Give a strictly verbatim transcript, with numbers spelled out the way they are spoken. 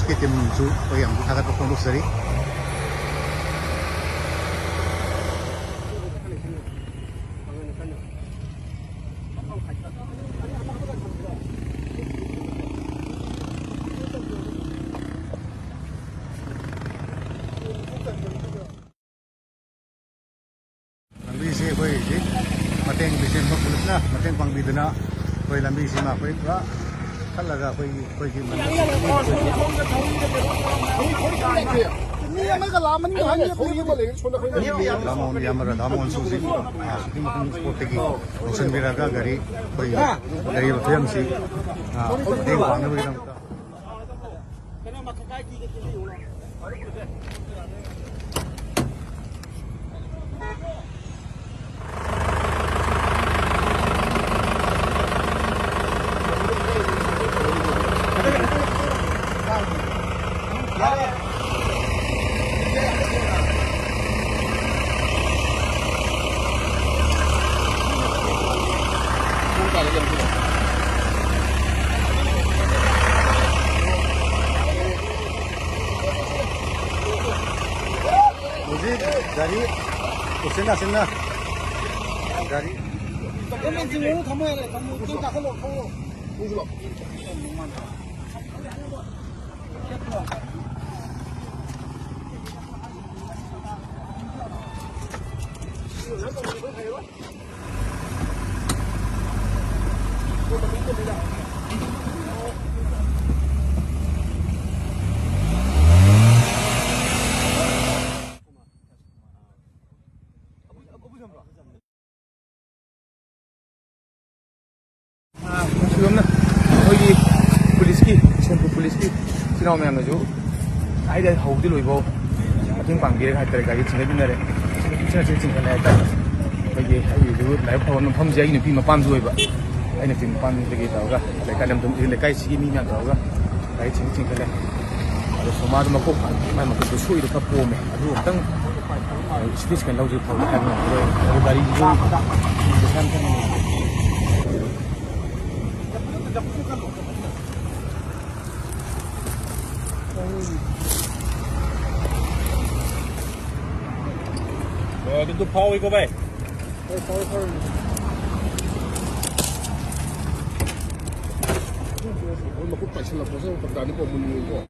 Ski ꯇꯤꯝꯁꯨ ꯑꯩꯈꯣꯏ ꯌꯥꯝ ꯊꯥꯒꯠꯄ ꯐꯣꯡꯗꯣꯛꯆꯔꯤ꯫ ꯂꯝꯕꯤꯁꯤ ꯑꯩꯈꯣꯏ ꯍꯧꯖꯤꯛ ꯃꯇꯦꯡ ꯄꯤꯁꯤꯟꯕ ꯄꯨꯂꯤꯁꯅ ꯃꯇꯦꯡ ꯄꯥꯡꯕꯤꯗꯨꯅ ꯑꯩꯈꯣꯏ ꯂꯝꯕꯤꯁꯤꯃ ꯑꯩꯈꯣꯏ ꯄꯨꯔꯥ ꯈꯜꯂꯒ ꯑꯩꯈꯣꯏꯒꯤ ꯑꯩꯈꯣꯏꯒꯤ ꯃꯤ ꯑꯃꯒ ꯂꯥꯛꯑꯃꯅꯤ ꯍꯥꯏꯅꯤ꯫ ꯔꯥꯃꯣꯍꯟ ꯌꯥꯝꯕ ꯔꯥꯃꯣꯍꯟꯁꯨ ꯍꯧꯖꯤꯛ ꯁꯨꯇꯤꯡ ꯃꯐꯝ ꯏꯁꯄꯣꯠꯇꯒꯤ ꯂꯧꯁꯤꯟꯕꯤꯔꯒ ꯒꯥꯔꯤ ꯑꯩꯈꯣꯏ ꯂꯩꯔꯤꯕ ꯐꯤꯕꯝꯁꯤ ꯃꯇꯦꯡ ꯄꯥꯡꯅꯕꯒꯤꯗꯃꯛꯇ꯫ ꯍꯧꯖꯤꯛ ꯒꯥꯔꯤ ꯎꯆꯤꯟ ꯅꯥꯆꯤꯟꯅ ꯒꯥꯔꯤ ꯑꯥ, ꯅꯨꯡꯁꯤꯕꯝꯅ ꯑꯩꯈꯣꯏꯒꯤ ꯄꯨꯂꯤꯁꯀꯤ, ꯕꯤꯁꯦꯝꯄꯨꯔ ꯄꯨꯂꯤꯁꯀꯤ ꯏꯆꯤꯜ ꯏꯅꯥꯎ ꯃꯌꯥꯝꯅꯁꯨ ꯍꯥꯏꯗꯤ ꯍꯧꯕꯗꯤ ꯂꯣꯏꯕꯧ ꯃꯇꯦꯡ ꯄꯥꯡꯕꯤꯔꯒ ꯍꯥꯏꯇꯥꯔꯦ, ꯒꯥꯔꯤ ꯆꯤꯡꯈꯠꯃꯤꯟꯅꯔꯦ꯫ ꯎꯆꯤꯟ ꯅꯥꯆꯤꯟꯅ ꯆꯤꯡꯈꯠꯂꯦ ꯍꯥꯏꯇꯥꯔꯦ꯫ ꯑꯩꯈꯣꯏꯒꯤ ꯑꯩꯒꯤꯗꯨ ꯂꯥꯏꯕꯛ ꯐꯕ ꯃꯐꯝꯁꯦ ꯑꯩꯒꯤ ꯅꯨꯄꯤ ꯃꯄꯥꯝꯁꯨ ꯑꯣꯏꯕ, ꯑꯩ ꯅꯨꯄꯤ ꯃꯄꯥꯝꯗꯒꯤ ꯇꯧꯔꯒ ꯂꯩꯀꯥꯏ ꯂꯝꯗꯝ ꯂꯩꯀꯥꯏꯁꯤꯒꯤ ꯃꯤ ꯃꯌꯥꯝ ꯇꯧꯔꯒ ꯒꯥꯔꯤ ꯆꯤꯡ ꯆꯤꯡꯈꯠꯂꯦ꯫ ꯑꯗꯣ ꯁꯣꯃꯥꯗꯣ ꯃꯀꯣꯛ ꯃꯥꯏ ꯃꯀꯣꯛꯇꯣ ꯁꯣꯛꯏꯗꯣ ꯈꯔ ꯄꯣꯝꯃꯦ, ꯑꯗꯨ ꯑꯃꯨꯛꯇꯪ ꯁꯤꯇꯤ ꯁ꯭ꯀꯦꯟ ꯂꯧꯖꯦ ꯐꯕ ꯍꯥꯏꯕ ꯉꯝꯃꯔꯣꯏ꯫ ꯑꯗꯨ ꯒꯥꯔꯤꯗꯨꯁꯨ ꯄꯩꯁꯥ ꯑꯝꯇꯪ ꯑꯣ, ꯑꯗꯨ ꯐꯥꯎꯏꯀꯣ ꯚꯥꯏ꯫ ꯍꯣꯏ, ꯐꯥꯎꯏ, ꯐꯥꯎꯏ꯫ ꯃꯣꯏ ꯃꯈꯨꯠ ꯄꯥꯏꯁꯤꯜꯂꯛꯄꯁꯦ ꯑꯃꯨꯛ ꯐꯔꯛ ꯇꯥꯅꯤꯀꯣ, ꯃꯨꯟ ꯃꯨꯟꯀꯣ꯫